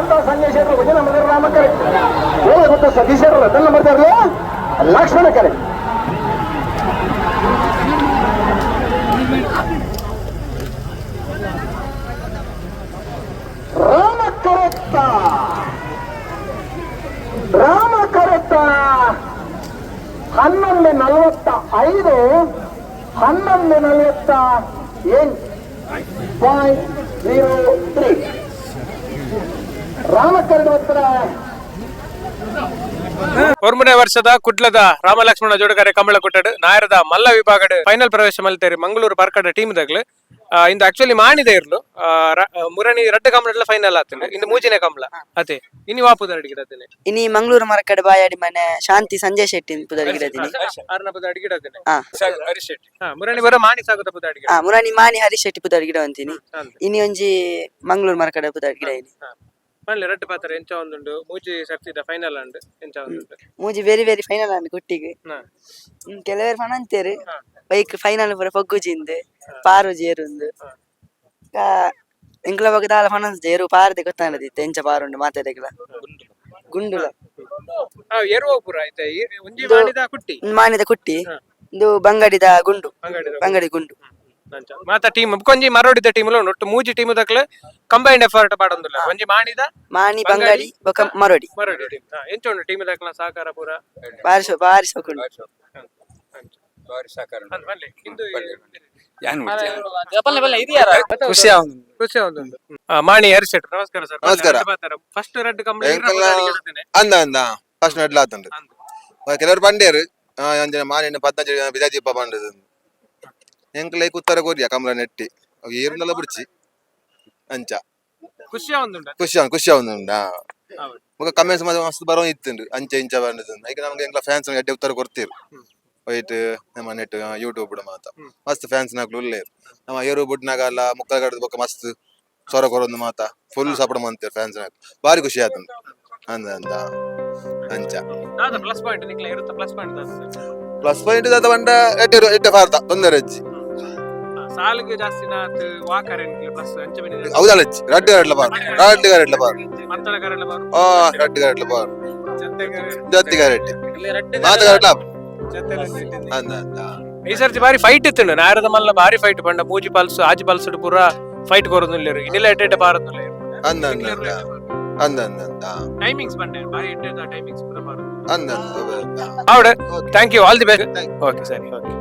ಶಾಂತ ಸಂಜಯ್ ಶೆಟ್ಟರು ಒಂಜಿ number Rama correct. ಗೊತ್ತು ಸತೀಶ್ ಶೆಟ್ಟರು ರಡ್ಡನೇ number Lakshmana correct. Rama correct, Rama correct. 11:45, 11:48.03. Rama ಕರಡು ಉತ್ತರ. ಒರ್ಮನೆ ವರ್ಷದ ಕುಡ್ಲದ ರಾಮಲಕ್ಷ್ಮಣ ಜೋಡುಗಾರೆ ಕಂಬಳ ಕೊಟ್ಟಡು ನಾಯರದ ಮಲ್ಲ ವಿಭಾಗಡ್ ಫೈನಲ್ ಪ್ರವೇಶ ಮಲ್ತೇರಿ ಮಂಗಳೂರು ಬರ್ಕಡ ಟೀಮ್ ದಗ್ಲು. ಇಂದು ಆಕ್ಚುಲಿ ಮಾಣಿದೆ ಇರ್ಲು. ಮುರಣಿ ರಡ್ಡು ಕಂಬಳ ಫೈನಲ್ ಆತನೆ. ಇಂದು ಮೂಜಿನೇ ಕಂಬಳ ಅತೆ. ಇನಿ ವಾಪುದ ಅಡಿಗಿಡತೇನೆ? ಇನಿ ಮಂಗಳೂರು ಮರಕಡೆ ಬಾಯಾಡಿ ಮನೆ ಶಾಂತಿ ಸಂಜಯ್ ಶೆಟ್ಟಿ ಪುದರ್ಗಿಡದಿನಿ. ಆರ್ನ ಪದ ಅಡಿಗಿಡತೇನೆ? ಹಾ. ಹರೀಶ್ ಶೆಟ್ಟಿ. ಹಾ, ಮುರಣಿ ಬರ ಮಾಣಿ ಸಾಗುದ ಪುದ ಅಡಿಗೆ. ಹಾ, ಮುರಾಣಿ ಮಾಣಿ ಹರೀಶ್ ಶೆಟ್ಟಿ ಪುದರ್ಗಿಡ ಅಂತೀನಿ. ಇನಿ ಒಂಜಿ ಮಂಗಳೂರು ಮರಕಡೆ ಪುದರ್ಗಿಡ ಇನಿ. ಪನ್ಲೆ ರಡ್ಡು ಪಾತ್ರ ಎಂಚ ಒಂದುಂಡು? ಮೂಜಿ ಸರ್ತಿದ ಫೈನಲ್ ಅಂಡ್ ಎಂಚ ಒಂದುಂಡು? ಮೂಜಿ ವೆರಿ ವೆರಿ ಫೈನಲ್ ಅಂಡ್ ಗುಟ್ಟಿಗೆ. ಕೆಲವರು ಫಣ ಅಂತೇರು. ಬೈಕ್ ಫೈನಲ್ ಪೂರ ಪೊಗ್ಗುಜಿಂದು ಪಾರುಜಿ ಏರುಂದು. ಎಂಕ್ಲ ಬೊಕ ದಾಲ ಫಣ ಏರು ಪಾರದೆ ಗೊತ್ತಾನದಿತ್ತು ಎಂಚ ಪಾರುಂಡು ಮಾತಾಡೆಗ್ಲ ಗುಂಡುಲ. ಹಾ, ಏರುವ ಪುರ ಐತೆ. ಒಂಜಿ ಮಾಣಿದ ಕುಟ್ಟಿ. ಮಾಣಿದ ಕುಟ್ಟಿ. ಇದು ಬಂಗಡಿದ ಗುಂಡು. ಬಂಗಡಿದ. ಬಂಗಡಿ ಗುಂಡು. ಅಂಚ ಮಾತ ಟೀಮ್ ಒಂಜಿ ಮರೋಡಿದ ಟೀಮ್ ಒಟ್ಟು ಮೂಜಿ ಟೀಮ್ ದಕ್ಲೆ ಕಂಬೈನ್ಡ್ ಎಫರ್ಟ್ ಪಾಡೊಂದುಲ್ಲ. ಒಂಜಿ ಮಾಣಿದ, ಮಾಣಿ, ಬಂಗಡಿ ಬೊಕ ಮರೋಡಿ. ಮರೋಡಿ ಟೀಮ್. ಎಂಚ ಉಂಡು ಟೀಮ್ ದಕ್ಲ ಸಹಕಾರ ಪೂರ? ಬಾರಿ ಬಾರಿ ಸೊಕುಂಡು. ಅಂದ್ ಬನ್ನಿ. ಇಂದು ಖುಷಿ ಆവുಂದು. ಖುಷಿ ಆವೊಂದುಂಡು. ಮಾಣಿ ಹರೀಶ್ ಶೆಟ್ಟಿ, ನಮಸ್ಕಾರ ಸರ್. ನಮಸ್ಕಾರ. ಫಸ್ಟ್ ರೆಡ್ ಎಂಕಲ್ನ ಅಂದ ಅಂದ ಫಸ್ಟ್ ನಡ್ಲ ಆತುಂಡು. ಕೆಲವರು ಪಂಡೇರು ಅಂಜನ ಮಾನಿನ 15 ಜನ ಬಿದಾದೀಪ ಪಂಡದು. ಎಂಕಲ ಉತ್ತರ ಕೊರಿಯ ಕಮಲ ನೆಟ್ಟಿ ಅವು ಏರುಂದಲ ಬುಡ್ಚಿ ಅಂಚ. ಖುಷಿ ಆವೊಂದುಂಡು. ಖುಷಿ ಆವು, ಖುಷಿ ಆವೊಂದುಂಡು. ಬೊಕ ಕಮೆಂಟ್ಸ್ ಮಸ್ತ್ ಮಸ್ತ್ ಬರೋ ಇತ್ತುಂಡು, ಅಂಚ ಇಂಚ ಪಂಡದು. ಐಕ್ ನಮ್ಗೆ ಎಂಕ್ಲ ಫ್ಯಾನ್ಸ್ ಎಡ್ಡೆ ಉತ್ತರ ಕೊಡ್ತೀರು. ವೈಟ್ ನಮ್ಮ ನೆಟ್ ಯೂಟ್ಯೂಬ್ ಮಾತ ಮಸ್ತ್ ಫ್ಯಾನ್ಸ್ ನಕಲು ಉಲ್ಲೇರು. ನಮ್ಮ ಏರು ಬುಡ್ನಾಗಲ್ಲ ಮುಕ್ಕಗಡ್ದು ಬೊಕ ಮಸ್ತ್ ಸ್ವರ ಕೊರೊಂದು ಮಾತ ಫುಲ್ ಸಪೋರ್ಟ್ ಮಂತೇರು ಫ್ಯಾನ್ಸ್ ನಾಕ್. ಬಾರಿ ಖುಷಿ ಆತುಂಡು ಅಂದ ಅಂದ ಅಂಚ. ದಾದ ಪ್ಲಸ್ ಪಾಯಿಂಟ್ ನಿಕ್ಲ ಇರುತ್ತೆ? ಪ್ಲಸ್ ಪಾಯಿಂಟ್ ದಾದ? ಪ್ಲಸ್ ಪಾಯಿಂಟ್ ದಾದ ಪಂಡ ಎಡ್ಡೆ ಎಡ್ಡೆ ಫಾರ್ದ ತೊಂದರೆ ಅಜ್ಜಿ. ಸಾಲಿಗೆ ಜಾಸ್ತಿ ನಾತ್ ವಾಕರ್ ಎನ್ಕ್ಲೆ ಪ್ಲಸ್ ಅಂಚ ಬೆನಿದೆ. ಹೌದಲ್ಲ ಅಜ್ಜಿ, ರಡ್ಡು ಗರಡ್ಲ ಬಾರು, ರಡ್ಡು ಗರಡ್ಲ ಬಾರು. ಮತ್ತಳ ಕರಡ್ಲ ಬಾರು. ಆ, ರಡ್ಡು ಗರಡ್ಲ ಬಾರು, ಜೊತೆ ಗರಡ್ಡಿ ಮಾತ ಗರಡ್ಲ ಅಂದ ಅಂದ. ಈ ಸರ್ತಿ ಬಾರಿ ಫೈಟ್ ಇತ್ತು ನಾರದ ಮಲ್ಲ ಬಾರಿ ಫೈಟ್ ಪಂಡ ಮೂಜಿ ಪಲ್ಸ್ ಆಜಿ ಪಲ್ಸ್ ಪೂರ ಫೈಟ್ ಕೊರೊಂದುಲ್ಲೆರ್. ಇನ್ನಿಲ್ಲ ಎಡ್ಡೆ ಎಡ್ಡೆ ಬಾರೊಂದುಲ್ಲೆರ್. ಅಂದ ಅಂದ ಅಂದ ಅಂದ ಅಂದ ಅಂದ. ಟೈಮಿಂಗ್ಸ್ ಬಂಡೆ ಬಾರಿ ಎಡ್ಡೆ ಟೈಮಿಂಗ್ಸ್ ಪೂರ ಬಾರೊಂದು. ಅಂದ ಅಂದ. ಹೌದು, thank you, all the best. Okay, ಸರಿ, ಓಕೆ.